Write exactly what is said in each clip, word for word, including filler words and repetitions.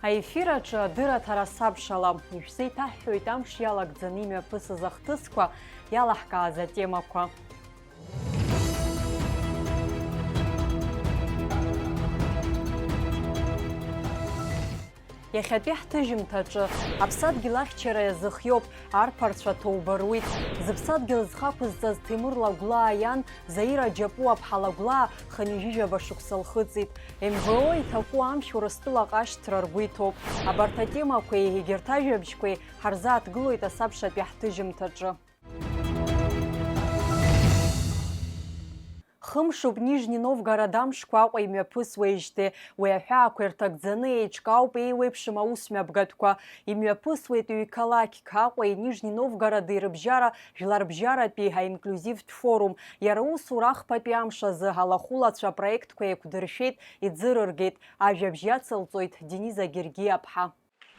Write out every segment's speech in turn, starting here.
Аефир аҿы адырраҭара сабшалам. Ишәзеиҭаҳҳәоит амш иалагӡаны имҩаԥысыз ахҭысқәа, иалаҳкааз атемақәа. Иахьатәи ҳҭыжьымҭаҿы аԥсадгьыл ахьчара иазыхиоуп, арԥарцәа ҭоуба руит. Зыԥсадгьыл зхы ақәызҵаз Ҭемыр Лагәлаа иан Заира Џьапуаԥҳа Лагәлаа хынҩажәижәаба шықәса лхыҵит. М В О иҭаку амш Урыстәылаҟа ашьҭра ргәы иҭоуп. Абарҭ атемақәеи егьырҭ ажәабжьқәеи ҳарзааҭгылоит асабшатәи ҳҭыжьымҭаҿы. Хымшуп Нижни Новгород амшқәа Аҟәа имҩаԥысуеижьҭеи, уи аҳәаақәа ирҭагӡаны еиҿкаауп еиуеиԥшым аусмҩаԥгатәқәа. Имҩаԥысуеит ҩ-қалақьк, Аҟәеи Нижни Новгороди рыбжьара жәларбжьаратәи аинклюзивтә форум. Иара усура ахԥатәи амш азы алахәылацәа апроектқәа еиқәдыршәеит, иӡырыргеит. Ажәабжь иацылҵоит Дениза Гергиаԥҳа.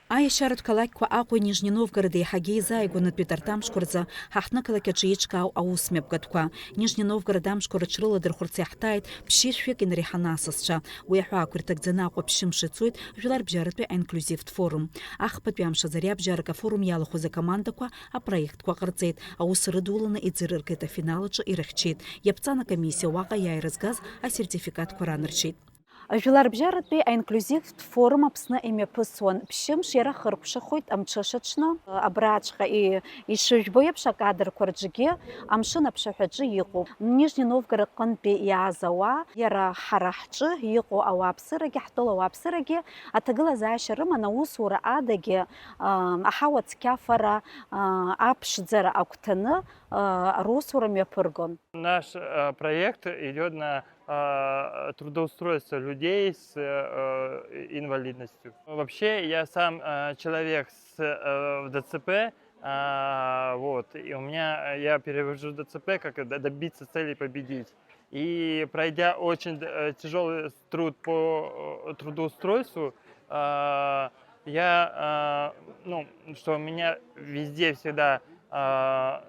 Аиашьаратә қалақьқәа Аҟәеи Нижни Новгород еиҳагьы еизааигәанатәит арҭ амшқәа рзы ҳаҳҭнықалақь аҿы еиҿкаау аусмҩаԥгатәқәа. Нижни Новгород амшқәа рыҽрыладырхәырц иаҳҭааит ԥшьышәҩык инареиҳаны асасцәа. Уи аҳәаақәа ирҭагӡаны Аҟәа ԥшьымш ицоит Жәларбжьаратәи аинклюзивтә форум. Ахԥатәи амш азы ари абжьарак афорум иалахәыз акомандақәа апроектқәа ҟарҵеит, аус рыдуланы иӡырыргеит, афинал аҿы ирыхьчеит. Иаԥҵан акомиссиа уаҟа иааира згаз асертификатқәа ранарчеит. Жәларбжьаратәи аинклюзивтә форум Аԥсны имҩаԥысуан ԥшьымш, иара хыркәшахоит амҽыша аҽны. Абраҵәҟьа и-, ишыжәбо еиԥш, акадрқәа рҿгьы амшын аԥшаҳәаҿы иҟоуп. Нижни Новгород аҟынтәи иааз ауаа, иара ҳара ҳҿы иҟоу ауааԥсырагьы, ҳтәыла ауааԥсырагьы аҭагылазаашьа рыман аусура адагьы, аа, аҳауа цқьафара, аа, аԥшӡара агәҭаны, аа, русура мҩаԥыргон. Наш, э, проект идёт на, э, трудоустройство людей с, э, инвалидностью. Вообще, я сам, э, человек с, э, Д Ц П, а, вот, и у меня, э, я перевожу Д Ц П как д-, добиться цели, победить. И пройдя очень д-, э, тяжёлый с-, труд по, э, трудоустройству, а, я, а, ну, что меня везде всегда, а,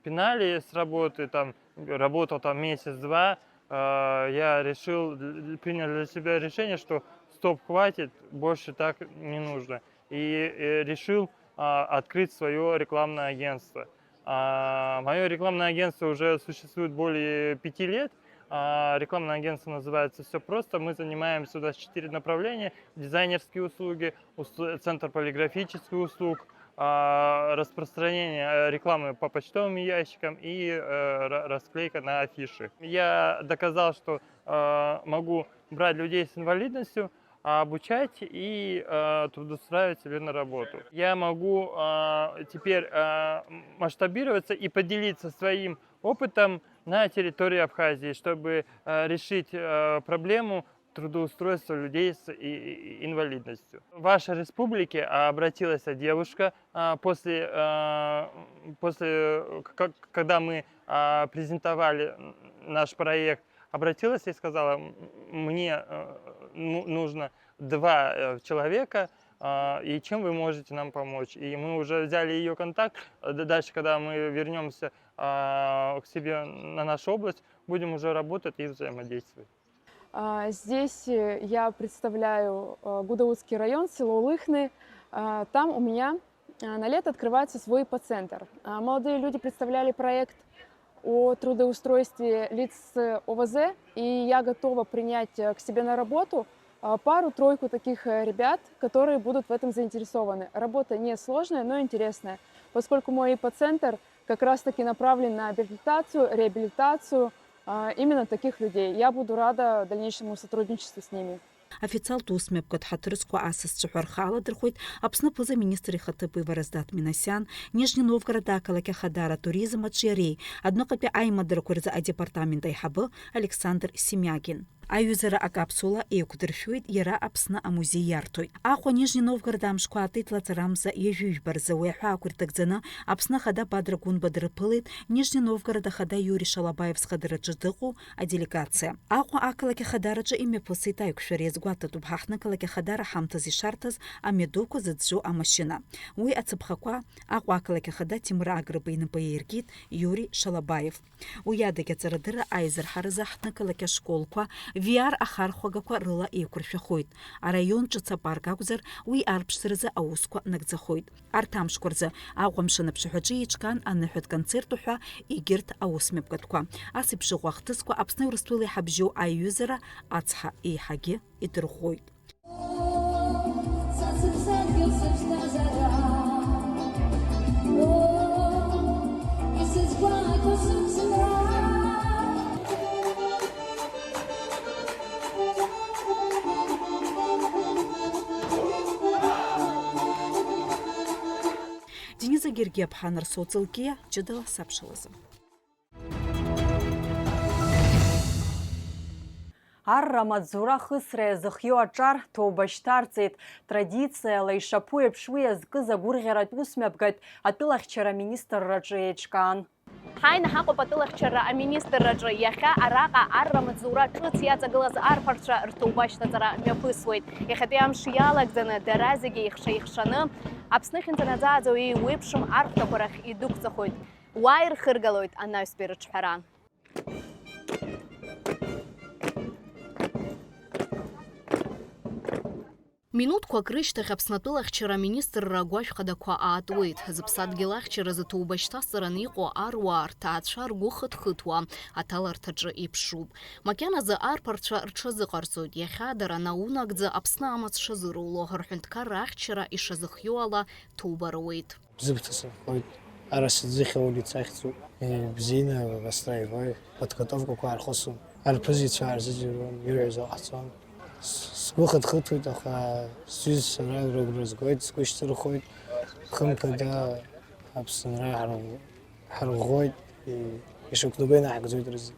пинали с работы, там, работал там месяц-два, а, я решил, дл-, принял для себя решение, что стоп, хватит, больше так не нужно. И, э, решил, а, открыть своё рекламное агентство. А, моё рекламное агентство уже существует более пяти лет. А, рекламное агентство называется «Всё просто». Мы занимаемся, у нас четыре направления: дизайнерские услуги, ус-, центр полиграфических услуг, а, распространение, э, рекламы по почтовым ящикам и, э, ра-, расклейка на афиши. Я доказал, что, э, могу брать людей с инвалидностью, а, обучать и, э, трудоустраивать себе на работу. Я могу, а, теперь, а, м-, масштабироваться и поделиться своим опытом на территории Абхазии, чтобы, э, решить, э, проблему трудоустройства людей с и, и, инвалидностью. В вашей республике, а, обратилась девушка, а, после, а, м, после, э, к-, как, когда мы, а, презентовали, м, наш проект, обратилась и сказала: «М, мне, э, ну, нужно два, э, человека, а, и чем вы можете нам помочь?» И мы уже взяли её контакт. Э, д-, дальше, когда мы вернёмся, а, к себе на нашу область, будем уже работать и взаимодействовать. А, здесь, э, я представляю, э, Гудаутский район, село Лыхны. А, там у меня, а, на лето открывается свой иппоцентр. А, молодые люди представляли проект о трудоустройстве лиц с О В З, и я готова принять, э, к себе на работу, а, пару-тройку таких, э, ребят, которые будут в этом заинтересованы. Работа несложная, но интересная, поскольку мой иппоцентр как раз-таки направлен на абилитацию, реабилитацию, а, именно таких людей. Я буду рада дальнейшему сотрудничеству с ними. Официалтә усмҩаԥгатә ҳаҭыр зқәу асасцәа ҳәа рхы аладырхәеит Аԥсны аԥыза-министр ихаҭыԥуаҩ Вараздат Минасиан, Нижни Новгород ақалақь ахадара атуризм аҿиареи адәныҟатәи аимадарақәа рзы адепартамент аиҳабы Александр Семиагин. Аҩызара акапсула еиқәдыршәоит, иара Аԥсны амузеи иарҭоит. Аҟәа Нижни Новгород амшқәа аатит лаҵарамза ҩажәи жәба рзы. Уи аҳәаақәа ирҭагӡаны Аԥсны Ахада Бадра Гәынба дрыԥылеит Нижни Новгород Ахада Иури Шалабаев зхадараҿы дыҟоу аделегациа. Аҟәа ақалақь ахадараҿы имҩаԥысит аиқәшәара. Иазгәаҭатәуп ҳаҳҭнықалақь ахадара ҳамҭас ишарҭаз амҩадуқәа зыӡәӡәо амашьына. Уи ацаԥхақәа Аҟәа ақалақь ахада Тимур Агрба инапы иаиркит Иури Шалабаев. Уи адагь аҵарадырра аизырҳаразы ҳҭнықалақь ашколқәа V R ахархәагақәа рыла еиқәыршәахоит. Араион ҿыц апарк акәзар, уи арԥшӡаразы аусқәа нагӡахоит. Арҭ амшқәа рзы Аҟәа амшын аԥшаҳәаҿы еиҿкаан аныҳәатә концерт уҳәа егьырҭ аусмҩаԥгатәқәа. Ас еиԥш ыҟоу ахҭысқәа Аԥсни Урыстәылеи ҳабжьоу аиҩызара ацҳа еиҳагьы идырӷәӷәоит. Дениза Гергиаԥҳа, Нарсоу Ҵылкиа, ҷыдала сабшалазы. Арра амаҵзура ахысра иазыхиоу аҿар ҭоуба шьҭарҵеит. Традициала ишаԥу еиԥш уи иазкыз агәырӷьаратә усмҩаԥгатә атәылахьчара аминистрраҿы еиҿкаан. Ҳааины ҳаҟоуп атәылахьчара аминистрраҿы. Иахьа араҟа арра амаҵзура ҿыц иаҵагылаз арԥарцәа рҭоуба шьҭаҵара мҩаԥысуеит. Иахьатәи амш иалагӡаны дара зегьы ихша-ихшаны Аԥсны ахьынӡанаӡааӡо еиуеиԥшым архәҭақәа рахь идәықәҵахоит. Уа ирхыргалоит анаҩстәи рыҿҳәара. Минуҭқәак рышьҭахь Аԥсны атәылахьчара аминистрра агәашә хадақәа аатуеит. Зыԥсадгьыл ахьчаразы ҭоуба шьҭасҵараны иҟоу аруаа рҭаацәа ргәы хыҭхыҭуа аҭаларҭаҿы иԥшуп. Макьаназы арԥарцәа рҽазыҟарҵоит. Иахьа дара наунагӡа Аԥсны амаҵ шазыруло, рҳәынҭқарра ахьчара ишазыхиоу ала ҭоуба руеит. Бзыԥҭа сынхоит, Арасаӡыхь аулица ахьӡуп. Ибзианы астроевой подготовкақәа аархысуан. Арԥызицәа аарзыӡырҩуан, ирҳәоз ҟаҳҵон. С-, сгәы хыҭхыҭуеит, аха сҩызцәа ара рыгәра згоит, сгәы шьҭырхуеит. Хымԥада, Аԥсынра ҳарӷ-, ҳарӷәӷәоит, и-, ишықәнагоу инаҳгӡоит рызегь.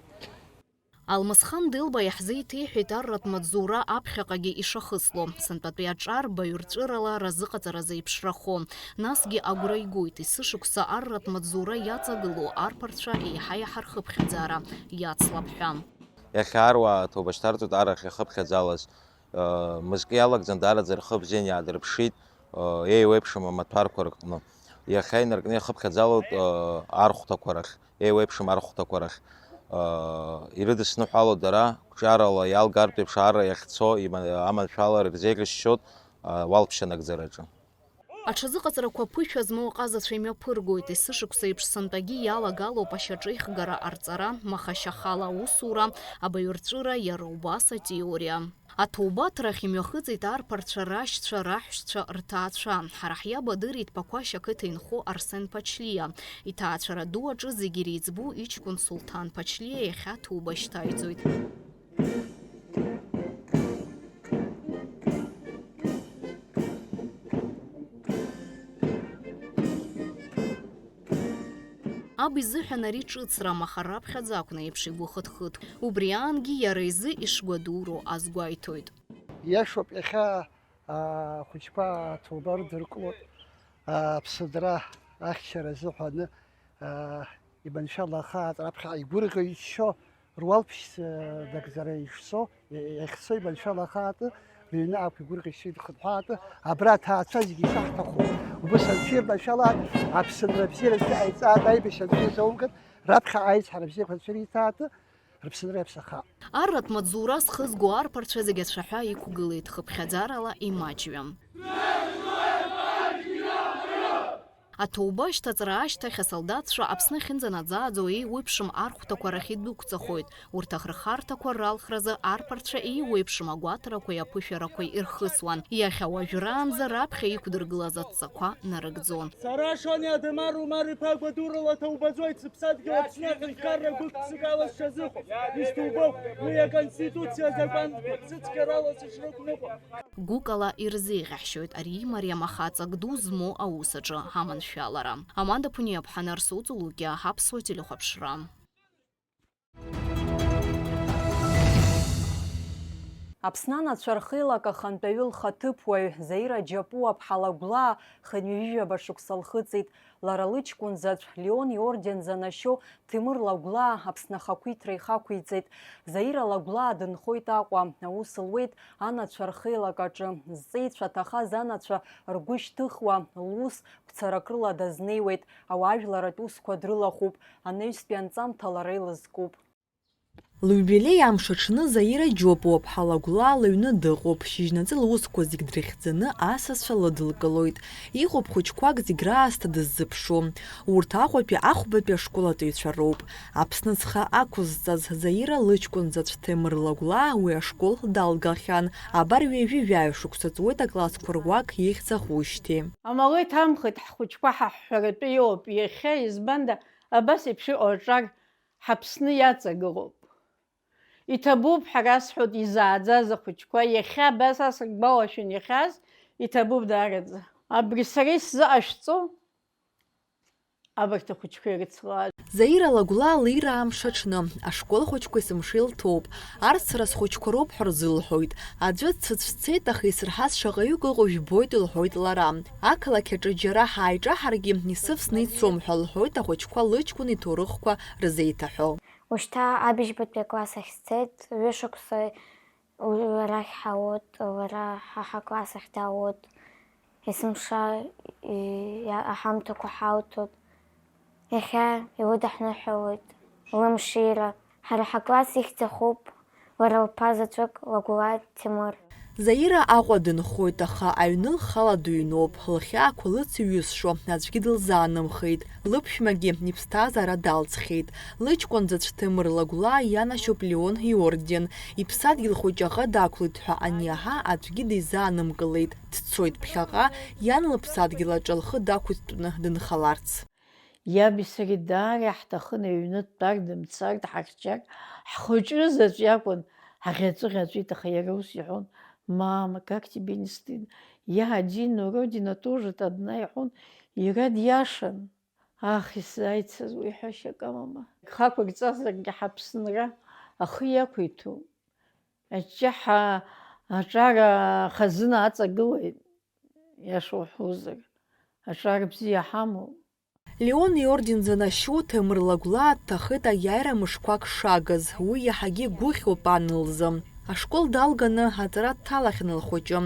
Алмасхан Делба иаҳзеиҭеиҳәеит арратә маҵзура аԥхьаҟагьы ишахысло. Сынтәатәи аҿар баҩрҵәырала разыҟаҵаразы иԥшрахо. Насгьы агәра игоит, есышықәса арратә маҵзура иаҵагылоу арԥарцәа еиҳа-еиҳа рхыԥхьаӡара иацлап ҳәа. Иахьа аруаа аҭоуба шьҭарҵоит арахь ихыԥхьаӡалаз. Мызкы иалагӡан, даараӡа рхы бзианы иаадырԥшит, еиуеиԥшым амаҭәарқәа рыҟны. Иахьа инаркны ихыԥхьаӡалоит архәҭақәа рахь, еиуеиԥшым архәҭақәа рахь. Ирыдысныҳәалоит дара, қәҿиарала иалгартә еиԥш арра иахьцо, има-, аманшәалара ирзеиӷьасшьоит, уалԥшьа нагӡараҿы. Аҽазыҟаҵарақәа ԥышәа змоу аҟазацәа имҩаԥыргоит, есышықәса еиԥш сынтәагьы иалагалоуп ашьаҿеихгара арҵара, маха шьахала аусура, абаҩрҵәыра, иара убас атеориа. Аҭоубаҭрахь имҩахыҵит арԥарцәа рашьцәа, раҳәшьцәа, рҭаацәа. Ҳара ҳиаб адырит Ԥақәашь ақыҭа инхо Арсен Ԥачлиа. Иҭаацәара ду аҿы зегьы иреиҵбу иҷкәын Сулҭан Ԥачлиа иахьа ҭоуба шьҭаиҵоит. Аб изыҳәан ари ҿыцрам, аха раԥхьаӡа акәны еиԥш игәы хыҭхыҭ. Убри аангьы иара изы ишгәадуроу азгәеиҭоит. Иашоуп, иахьа ахәыҷқәа аҭоуба рыдыркылоит, аԥсынра ахьчара азыҳәаны, иманшәала ахаатә раԥхьаҟа игәырӷьо иччо, руалԥшьа нагӡара ишцо, иахьцо иманшәала ахаатәы, рыҩны ақәигәырӷьашьа идхынҳәаатәы, абра аҭаацәа зегьы ишаҳҭаху. Убыс анцәа ирманшәалаат, аԥсынра бзиара шәҟаиҵаат, аибашьра бзиа шәаумган, раԥхьа аизҳара бзиақәа анцәа ириҭаатәы, рыԥсынра иаԥсахаап. Арратә маҵзура зхызго арԥарцәа зегьы ацәаҳәа иқәгылеит, хыԥхьаӡарала имаҷҩым. Аҭоуба ашьҭаҵара ашьҭахь асолдаҭцәа Аԥсны ахьынӡанаӡааӡо еиуеиԥшым архәҭақәа рахь идәықәҵахоит. Урҭ ахырхарҭақәа ралхразы арԥарцәа еиуеиԥшым агәаҭарақәеи аԥышәарақәеи ирхысуан. Иахьа уажәраанӡа раԥхьа иқәдыргылаз адҵақәа нарыгӡон. Сара Шони Адамар Умар-иԥа Гәадурала ҭоубаӡоит, сыԥсадгьыл Аԥсны аҳәынҭқарра гәык-ԥсыкала сҽазыҟоуп. Исҭоубоуп уи аконституциа азакәанқәа цәыцқьарала сышрықәныҟәо. Гәыкала ирзеиӷьаҳшьоит ари имариам ахаҵак ду змоу аус аҿы аманшәалара. Аманда Ԥуниаԥҳа, Нарсоу Ҵулукиа, Ҳаԥсуа телехәаԥшра. Аԥсны анацәа рхеилак ахантәаҩы лхаҭыԥуаҩ Заира Џьапуаԥҳа Лагәлаа хынҩажәижәаба шықәса лхыҵит. Лара лыҷкәын заҵә Леон иорден занашьоу Ҭемыр Лагәлаа Аԥсны ахақәиҭра ихақәиҵеит. Заира Лагәлаа дынхоит Аҟәа, аус луеит анацәа рхеилак аҿы. Зҵеицәа ҭахаз анацәа ргәы шьҭыхуа, лус гәцарак рыла дазнеиуеит, ауаажәларратә усқәа дрылахәуп, анаҩстәи анҵамҭа лара илызкуп. Лиубилеи амш аҽны Заира Џьопуаԥҳа Лагәлаа лыҩны дыҟоуп, шьыжьнаҵы лусқәа зегь дрыхьӡаны асасцәа лыдылкылоит. Иҟоуп хәыҷқәак зегь раасҭа дыззыԥшу. Урҭ Аҟәатәи ахәбатәи ашкол аҵаҩцәа роуп. Аԥсны зхы ақәызҵаз Заира лыҷкәын заҵә Ҭемыр Лагәлаа уи ашкол далгахьан. Абар ҩажәи жәаҩа шықәса ҵуеит аклассқәа руак ихьӡ ахушьҭеи. Амала иҭамхеит, ҳхәыҷқәа ҳаҳәҳәаратәы иоуп иахьа, избанда, абас еиԥш иҟоу аҿар ҳаԥсны иаҵагылоуп. Иҭабуп ҳәа расҳәоит изааӡаз ахәыҷқәа, иахьа абас ас ргәалашәан иахьаз, иҭабуп даараӡа. Абри сара исзыҟашәҵо, абарҭ ахәыҷқәа ирыцлааз. Заира Лагәлаа лира амш аҽны, ашкол ахәыҷқәа есымша илҭоуп. Арҭ сара схәыҷқәа роуп ҳәа рзылҳәоит. Аӡәы дсыцәцеит, аха исырҳаз шаҟаҩык ыҟоу жәбоит, лҳәоит лара. Ақалақь аҿы џьара ҳааиҿаҳаргьы, исывсны ицом ҳәа лҳәоит ахәыҷқәа лыҷкәын иҭоурыхқәа рзеиҭаҳәо. Ушьҭа абыжьбатәи акласс ахь сцеит, ҩышықәса уи арахь ҳауоуп, лара ҳа ҳакласс ахь даауеит, есымша и-, иа-, аҳамҭақәа ҳауҭоит. Иахьа илыдаҳныҳәалоит лымшира. Ҳара ҳакласс ихьӡ ахуп лара лԥа заҵәык Лагәлаа Ҭемыр. Заира Аҟәа дынхоит, аха аҩны лхала дыҩноуп, лхьаақәа лыциҩызшо аӡәгьы дылзаанымхеит, лыԥшәмагьы иԥсҭазаара далҵхьеит. Лыҷкәын заҵә Ҭемыр Лагәлаа ианашьоуп Леон иорден, иԥсадгьыл хәыҷы аӷа дақәлеит ҳәа аниаҳа, аӡәгьы дизаанымкылеит, дцоит ԥхьаҟа, иан лыԥсадгьыл аҿы лхы дақәиҭтәны дынхаларц. Иаби сареи даара иаҳҭахын аҩны дтәар, дымцар, дҳахьчар, ҳхәыҷы заҵә иакәын, ҳаӷьаҵәы-ӷьаҵәит, аха иара ус иҳәон, мама, как тебе не стыдно? Я один, но родина тоже-то одна, иҳәон, иара диашан. Ах, исзааицаз уи ҳәашьак амама. Гхақәырҵазаргьы ҳаԥсынра ахы иақәиҭуп. Аччаҳа аҿар ахазына аҵагылеит, иаша уҳәозар, аҿар бзиа ҳамоуп. Леон иорден занашьоу Ҭемыр Лагәлаа дҭахеит аиааира мышқәак шагыз, уи иаҳагьы игәыхьуп ан лзы. Ашкол далганы аҵара дҭалахьан лхәыҷы,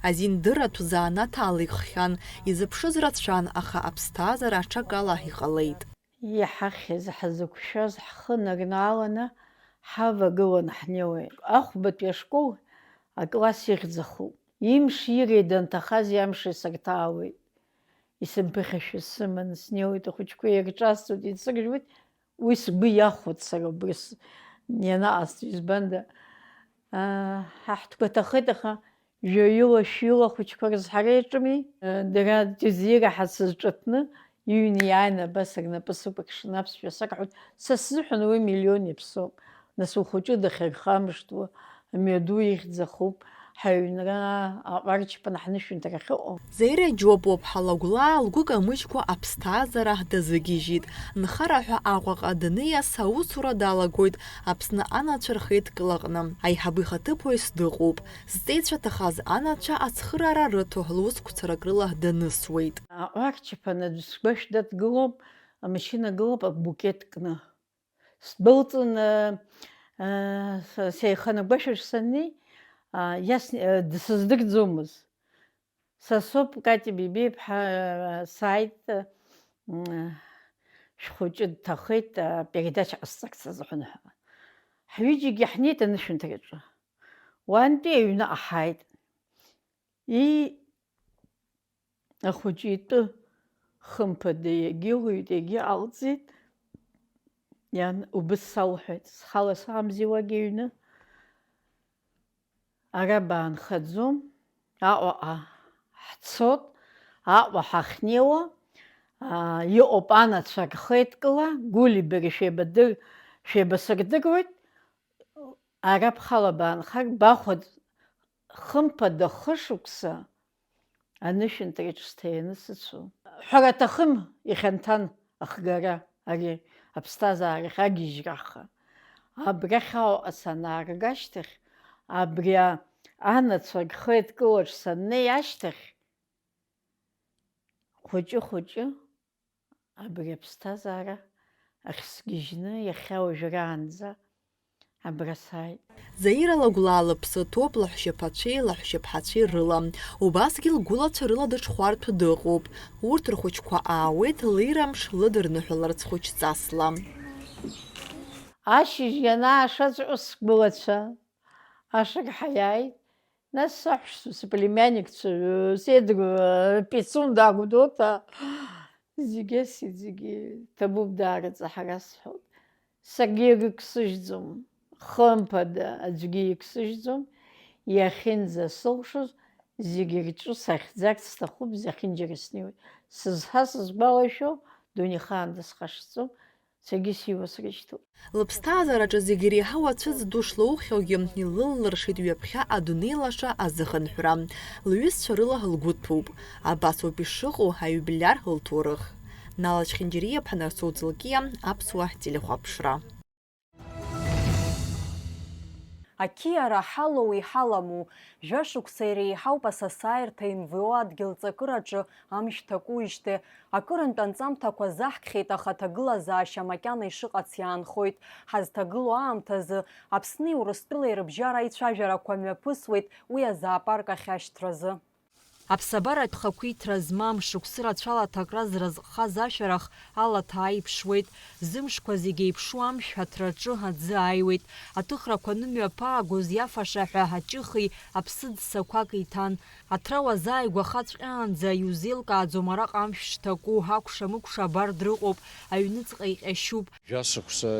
азиндырратә занааҭ аалиххьан, изыԥшыз рацәан, аха аԥсҭазаара аҽакала иҟалеит. Иҳахьыз, ҳзықәшәаз ҳхы нарнааланы ҳавагылан ҳнеиуеит. Ахәбатәи ашкол акласс ихьӡ ахуп. Имш иреи данҭахази амши сырҭаауеит. Исымԥыхьашәа сыманы снеиуеит, ахәыҷқәа ирҿасҵоит, инсыржәуеит, уи сгәы иахәоит сара убри с-, ианаҟасҵо, избанда, аа, ҳа ҳтәқәа ҭахеит, аха жәаҩыла-шәҩыла ахәыҷқәа рызҳара иаҿыми, дара дизираҳа сызҿыҭны, иҩны иааины абас рнапы сыкәыршаны аԥсшәа сарҳәоит, са сзыҳәан уи миллион иаԥсоуп. Нас ухәыҷы дахьырхамышҭуа, амҩаду ихьӡ ахуп, ҳаҩнра аҟәарчаԥан ҳнышәынҭра ахьыҟоу. Заира Џьопуаԥҳа Лагәлаа лгәы камыжькәа аԥсҭазаара дазыгьежьит. Нхара ҳәа Аҟәаҟа даниас аусура далагоит Аԥсны анацәа рхеидкылаҟны. Аиҳабы ихаҭыԥуаҩс дыҟоуп. Зҵеицәа ҭахаз анацәа ацхыраара рыҭо лусқәа царак рыла данысуеит. Аҟәарчаԥан аӡә сгәашә дадгылоуп, амашьына гылоуп абукет кны. Сдәылҵын, э, э, с-, сеиханы агәашәаҿ саннеи, а, иасни-, э, дсыздырӡомызт. Са соуп, Катя Бибиаԥҳа, э, сааит, э, м, шәхәыҷы дҭахеит, э, передача ҟасҵарц азыҳәан ҳәа. Ҳҩыџьегьы ҳнеит анышәынҭраҿы. Уантәи аҩныҟа ҳааит. И-, Ахәыҷы итәы хымԥада иагьылҩит, иагьыҟалҵеит. Иан, убыс салҳәеит, схала саамзи уагь аҩны. Ара баанхаӡом, Аҟәаҟа ҳцот, Аҟәа ҳахьнеиуа, аа, иҟоуп анацәа рхеидкыла, Гәыли бареи шәеибадыр-, шәеибасырдыруеит, ара бхала баанхар, бахәаӡ, хымԥада хышықәса анышәынҭраҿ сҭаианы сыцәоуп. Ҳәара аҭахым, ихьанҭан ахгара ари аԥсҭазаарахь агьежьраха. Абрахь Аҟәа санаарга ашьҭахь, абри а-, анацәа рхеидкылаҿ саннеи ашьҭахь, хәыҷы-хәыҷы абри аԥсҭазаара ахьсгьежьны иахьа уажәраанӡа абра сааит. Заира Лагәлаа лыԥсы ҭоуп лаҳәшьаԥацәеи лаҳәшьаԥҳацәеи рыла. Убасгьы лгәылацәа рыла дыҽхәарҭоу дыҟоуп. Урҭ рхәыҷқәа аауеит лирамш лыдырныҳәаларц хәыҷҵасла. Ашьыжь ианаашаҵәҟьо сгәылацәа ашырҳәа иааит, нас саҳәшьцәа, сыплемианникцәа, э, Седр, э, Пицунда, Гәдоуҭа, зегьы асит, зегьы ҭабуп даараӡа ҳара сҳәоит. Саргьы ирыгсыжьӡом, хымԥада аӡәгьы ирыгсыжьӡом, иахьынӡасылшоз зегьы рҿы сахьӡарц сҭахуп, зехьынџьара снеиуеит. Сызҳа сызгәалашәо, дунеихаан дысхашҭӡом, саргьы сиуа срышьҭоуп. Лыԥсҭазаараҿы зегьы иреиҳау ацәыӡ ду шлоухьоугьы, илыллыршеит ҩаԥхьа адунеи лаша азыхынҳәра. Лҩызцәа рыла лгәы ҭәуп. Абас ауп ишыҟоу аиубилиар лҭоурых. Нала Чхинџьариа-иԥҳа Нарсоу Ӡылкиа, Аԥсуа телехәаԥшра. Ақьиара ҳалоу иҳаламу, жәашықәса иреиҳауп асасааирҭа Н В О адгьылҵакыраҿы амшә ҭакуижьҭеи. Акырынтә анҵамҭақәа заҳкхьеит, аха аҭагылазаашьа макьана ишыҟац иаанхоит. Ҳазҭагылоу аамҭазы Аԥсни Урыстәылеи рыбжьара аицәажәарақәа мҩаԥысуеит уи азоопарк ахьашьҭразы. Аԥсабаратә хақәиҭра змам, шықәсы рацәала аҭакра зразҟхаз ашәарах алаҭаа иԥшуеит. Зымшқәа зегь еиԥшу амшә аҭраҿы аӡы ааиуеит. Аҭыхрақәа анымҩаԥаагоз иафаша ҳәа аҷыхи аԥсыӡ ссақәак иҭан. Аҭра уазааигәахаҵәҟьаанӡа иузеилкааӡом араҟа амшә шҭаку, акәша-мыкәша абар дрыҟоуп, аҩныҵҟа иҟьашьуп. Жәашықәса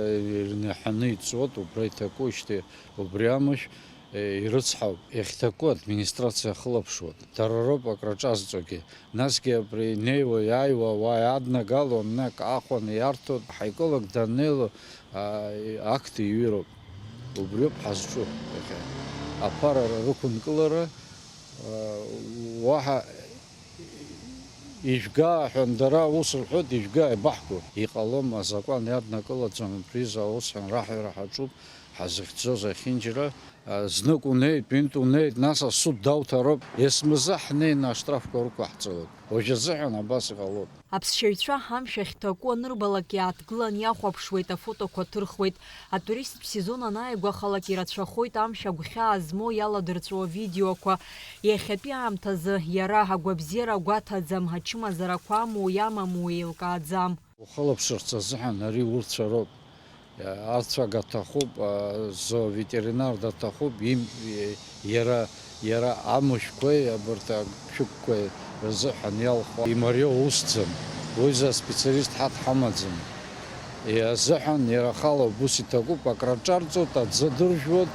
ирныҳәаны иҵуеит, убра иҭакуижьҭеи убри амышә, е, ирыцҳауп. Иахьҭаку администрациа ахылаԥшуеит. Дара роуп акраҿазҵогьы. Насгьы абри инеиуа, иааиуа ауаа иаднагало, наҟ аахәаны иарҭоит. Ҳаеколог даннеило, а, акт иҩыроуп. Убриоуп ҳазҿу иахьа. Аԥара рықәынкылара, а, уаҳа ижәга ҳәа дара аус рҳәоит, ижәга, еибаҳго. Иҟалом, азакәан иаднакылаӡом, абри изы аус ҳәа раҳәара ҳаҿуп, ҳазыхьӡоз ахьынџьара. Знык унеит, ҩынтә унеит, нас асуд дауҭароуп. Есмазы ҳнеины аштрафқәа рықәаҳҵалоит. Уажә азыҳәан абас иҟалоит. Аԥсшьаҩцәа амшә ахьҭаку анырбалак иааҭгылан иахәаԥшуеит, афотоқәа ҭырхуеит. Атуристтә сезон анааигәахалак ирацәахоит амшә агәхьаа змоу иаладырҵәо авидеоқәа. Иахьатәи аамҭазы иара агәабзиара гәаҭаӡам, ачымазарақәа амоу иамаму еилкааӡам. Ухылаԥшырц азыҳәан ари урцәа роуп. Арцәага аҭахуп, а, зооветеринар даҭахуп, им-, иара, иара амышәқәеи абарҭ ашәыкқәеи рзыҳәан иалху имариоу усӡам. Уи за специалист ҳа дҳамаӡам. Иазыҳәан иара ахала убыс иҭакуп, акраҿарҵоит, аӡы дыржәуеит,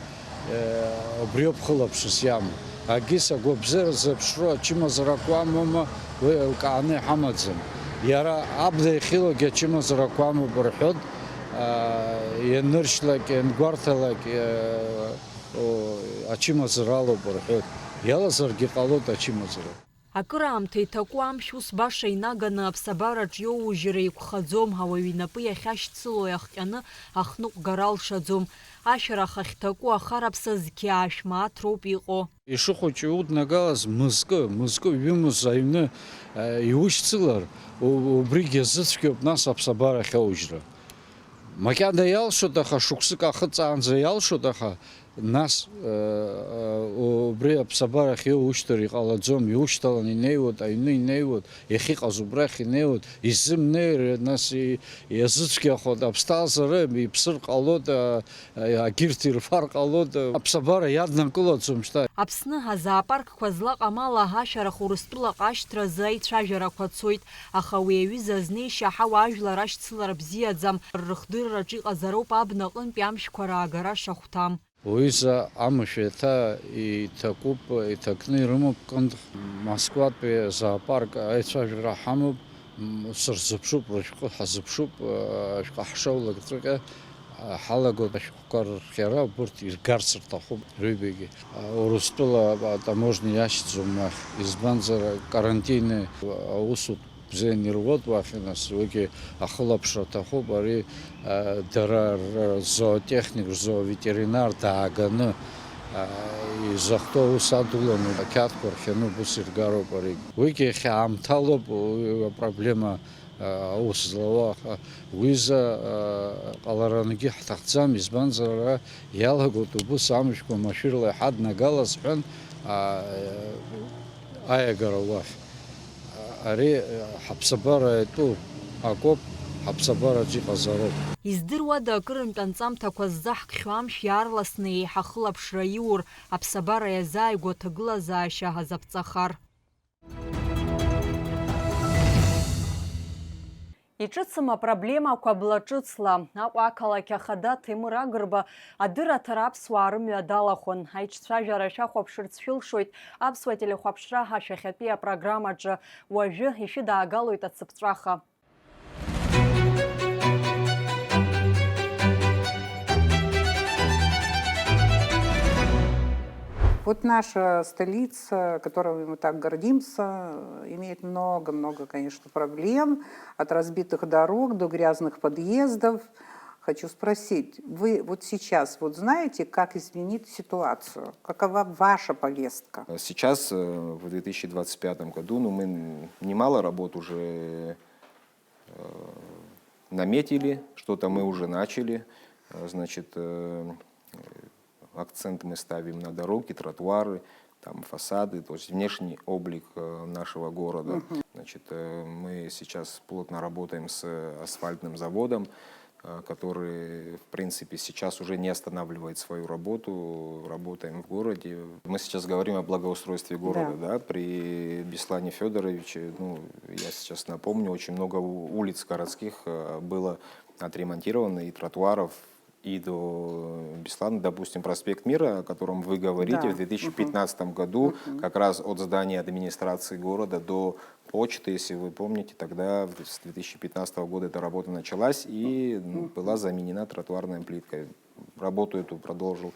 Убриоуп хылаԥшыс иамоу. Агьыс агәабзиара зеиԥшроу ачымазарақәа амоума, уи еилкааны иҳамаӡам. Иара абна иахьылогьы ачымазарақәа амоуп рҳәоит, ианыршьлак, иангәарҭалак, ачымазара алоуп рҳәоит. Иалазаргьы ҟалоит ачымазара. Акыраамҭа иҭаку амшә ус баша инаганы аԥсабараҿ иоужьыр еиқәхаӡом, ауаҩы инапы иахьашьцыло иахҟьаны ахныҟәгара алшаӡом. Ашәарах ахьҭаку ахараԥса зқьи аашә мааҭ роуп иҟоу. Ишыхәыҷу иуднагалаз мызкы, мызкы ҩымыз аҩны, э, иушьцылар, у-, убригь иазыцәгьоуп нас аԥсабара ахьоужьра. Макьана иалшоит, аха шықәсык ахыҵаанӡа иалшоит, аха Нас, э, э, убри аԥсабарахь иоушьҭыр иҟалаӡом, иушьҭалан инеиуеит, аҩны инеиуеит, иахьыҟаз убрахь инеиуеит, изымнеир, нас и-, иазыцәгьахоит, аԥсҭазаара иԥсыр ҟалоит, а, а, агьырҭ ирфар ҟалоит, а, аԥсабара иаднакылаӡом шьҭа. Аԥсны азоопаркқәа злаҟам ала ашәарах Урыстәылаҟа ашьҭразы аицәажәарақәа цоит, аха уи аҩыза азнеишьа аҳауа ажәлар ашьцылара бзиаӡам, рыхдырраҿы иҟазароуп абна аҟынтәи амшәқәа раагара шахәҭам. Уҩыза амшә еиҭа иҭакуп, иҭакны ирымоуп Кындӷ. Москватәи азоопарк аицәажәара ҳамоуп, м, сырзыԥшуп, рышәҟәы ҳазыԥшуп, ашәҟәы ҳшаулак ҵәҟьа, ҳалагоит ашәҟәқәа рхиара, убырҭ иргарц рҭахуп рҩбагьы. Урыстәыла атаможниа иашьҭӡом уахь, избанзар, карантинный аусутә бзианы ируеит уахь, нас уигьы ахылаԥшра аҭахуп, ари, а, дара р-, рзоотехник, рзоветеринар дааганы, а, изахәҭоу аус адуланы ақьаадқәа рхианы убыс иргароуп ари. Уигьы иахьа аамҭалоуп, уи апроблема, а, аус злауа, аха уиза, а, ҟаларангьы ҳҭахӡам, избанзар ара иалагоит убыс амшәқәа машәырла иҳаднагалаз ҳәан, а, аиагара уахь. Ари ҳаԥсабара иатәу акоуп, Ҳаԥсабараҿ иҟазароуп. Издыруада, акырынтә анҵамҭақәа ззаҳкхьоу амшә иаарласны еиҳа хылаԥшра иур, аԥсабара иазааигәоу аҭагылазаашьа ҳазаԥҵахар? Иҿыцым апроблемақәа бла ҿыцла. Аҟәа ақалақь ахада Ҭемыр Агрба адырраҭара аԥсуаа рымҩа далахәын. Аиҿцәажәара шәахәаԥшырц шәылшоит аԥсуа телехәаԥшра ашәахьатәи апрограммаҿы. Уажәы ишәыдаагалоит ацыԥҵәаха. Вот наша столица, которой мы так гордимся, имеет много-много, конечно, проблем, от разбитых дорог до грязных подъездов. Хочу спросить, вы вот сейчас вот знаете, как изменить ситуацию? Какова ваша повестка? Сейчас, э, в две тысячи двадцать пятом году, ну, мы н- немало работ уже э, наметили, что-то мы уже начали. Э, Значит, э, акцент мы ставим на дороги, тротуары, там, фасады, то есть внешний облик э, нашего города. Значит, э, мы сейчас плотно работаем с асфальтным заводом, э, который, в принципе, сейчас уже не останавливает свою работу. Работаем в городе. Мы сейчас говорим о благоустройстве города, да, при Беслане Федоровиче. Ну, я сейчас напомню, очень много у- улиц городских э, было отремонтировано, и тротуаров, и до Беслана, допустим, проспект Мира, о котором вы говорите, Да. В две тысячи пятнадцатом году как раз от здания администрации города до почты, если вы помните, тогда в- с две тысячи пятнадцатого года эта работа началась, и м, была заменена тротуарная плитка. Работу эту продолжил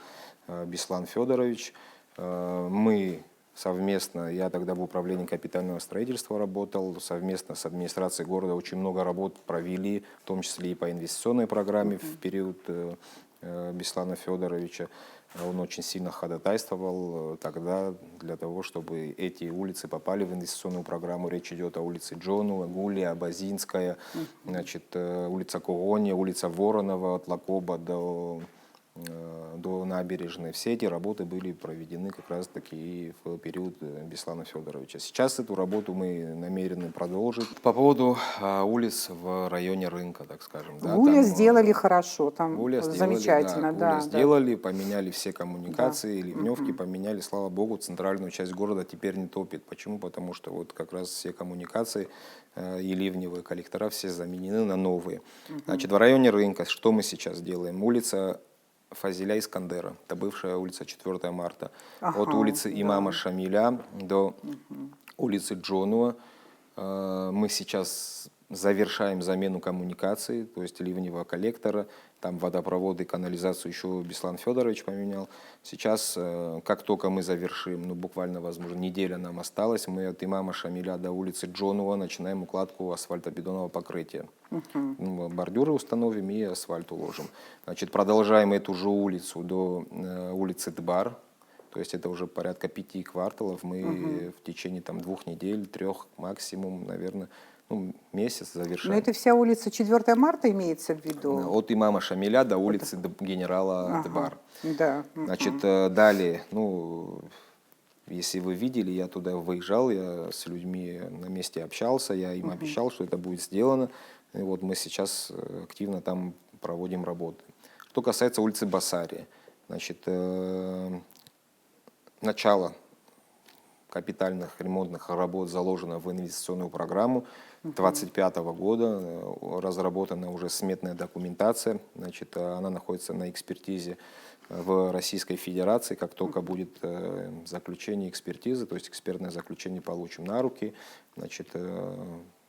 э, Беслан Федорович. Э, Мы совместно, я тогда в управлении капитального строительства работал, совместно с администрацией города очень много работ провели, в том числе и по инвестиционной программе в период э, э, Беслана Федоровича. Он очень сильно ходатайствовал э, тогда для того, чтобы эти улицы попали в инвестиционную программу. Речь идет о улице Джонуа, Гулия, Абазинская, значит, э, улица Когония, улица Воронова от Лакоба до, э, до набережной. Все эти работы были проведены как раз-таки и в период э, Беслана Федоровича. Сейчас эту работу мы намерены продолжить. По поводу а, улиц в районе рынка, так скажем. Да, Гуля там, э, сделали хорошо, там Гуля сделали, замечательно, да, да. Гуля Да. сделали, поменяли все коммуникации, ливневки поменяли, слава богу, центральную часть города теперь не топит. Почему? Потому что вот как раз все коммуникации э, и ливневые коллектора все заменены на новые. Значит, в районе рынка что мы сейчас делаем? Улица Фазиля Искандера, это бывшая улица четвёртого марта. От Ага, улицы да. Имама Шамиля до улицы Джонуа. Э, Мы сейчас завершаем замену коммуникации, то есть ливневого коллектора, там водопроводы и канализацию еще Беслан Федорович поменял. Сейчас, э, как только мы завершим, ну буквально, возможно, неделя нам осталась, мы от Имама Шамиля до улицы Джонуа начинаем укладку асфальтобетонного покрытия. Ну, бордюры установим и асфальт уложим. Значит, продолжаем эту же улицу до э, улицы Дбар. То есть это уже порядка пяти кварталов. Мы в течение там двух недель, трех максимум, наверное, ну, месяц Но завершаем. это вся улица четвёртого марта имеется в виду? От имама Шамиля до улицы Д- генерала Дбар. Да. Мгм. Значит, э, далее, ну, если вы видели, я туда выезжал, я с людьми на месте общался, я им обещал, что это будет сделано. И вот мы сейчас э, активно там проводим работы. Что касается улицы Басария, значит, э, начало капитальных ремонтных работ заложено в инвестиционную программу двадцать пятого года. Э, Разработана уже сметная документация. Значит, э, она находится на экспертизе в Российской Федерации. Как только будет э, заключение экспертизы, то есть экспертное заключение получим на руки, значит, э,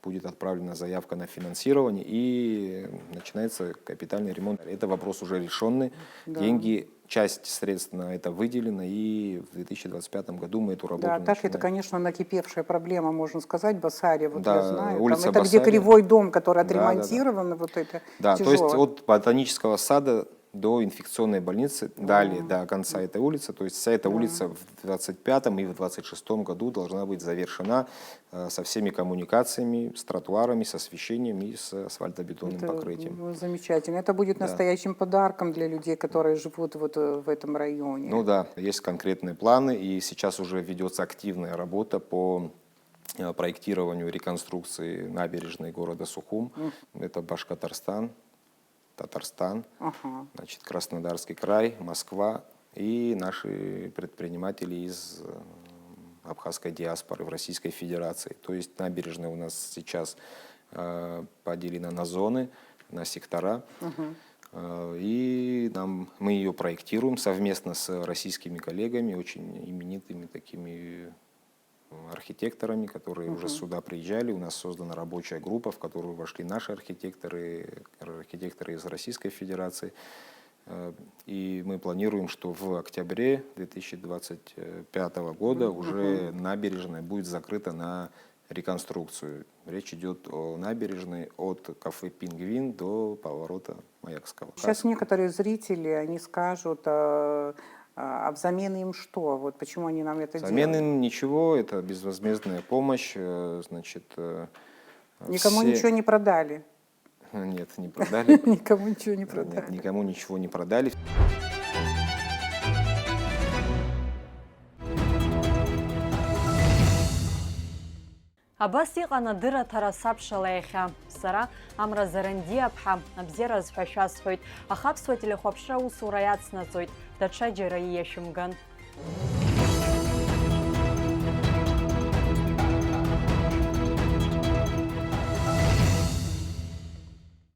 будет отправлена заявка на финансирование и начинается капитальный ремонт. Это вопрос уже решенный. Деньги, часть средств на это выделена, и в две тысячи двадцать пятом году мы эту работу Да, так это, начинаем. Конечно, накипевшая проблема, можно сказать, Басария, вот Да, я знаю. улица Там, это где Басария. Кривой дом, который Да, да, да. Отремонтировано, вот это Да, тяжело. То есть от ботанического сада до инфекционной больницы, далее до конца этой улицы, то есть вся эта улица в двадцать пятом и в двадцать шестом году должна быть завершена э, со всеми коммуникациями, с тротуарами, с освещением и с асфальтобетонным Это, покрытием. Ну, замечательно. Это будет настоящим подарком для людей, которые живут вот э, в этом районе. Ну да, есть конкретные планы, и сейчас уже ведется активная работа по э, проектированию реконструкции набережной города Сухум. Это Башкортостан, Татарстан, Ага. Значит, Краснодарский край, Москва и наши предприниматели из э, абхазской диаспоры в Российской Федерации. То есть набережная у нас сейчас э, поделена на зоны, на сектора. Э, И нам, мы ее проектируем совместно с российскими коллегами, очень именитыми такими м, архитекторами, которые уже сюда приезжали. У нас создана рабочая группа, в которую вошли наши архитекторы, архитекторы из Российской Федерации. Э, И мы планируем, что в октябре две тысячи двадцать пятого года уже набережная будет закрыта на реконструкцию. Речь идет о набережной от кафе «Пингвин» до поворота Маякского. Сейчас некоторые зрители, они скажут, а, а взамен им что? Вот почему они нам это Взамен делают? Им ничего, это безвозмездная помощь, э, значит... э, Никому все- ничего не продали. Нет, не продали. Никому ничего не Нет, продали. Никому ничего не продали. Абас иҟан адырраҭара сабшала иахьа. Сара, Амра Зарандиаԥҳа, абзиараз ҳәа шәасҳәоит, аха аԥсуа телехәаԥшра аусура иацнаҵоит, даҽаџьара ииашәымган.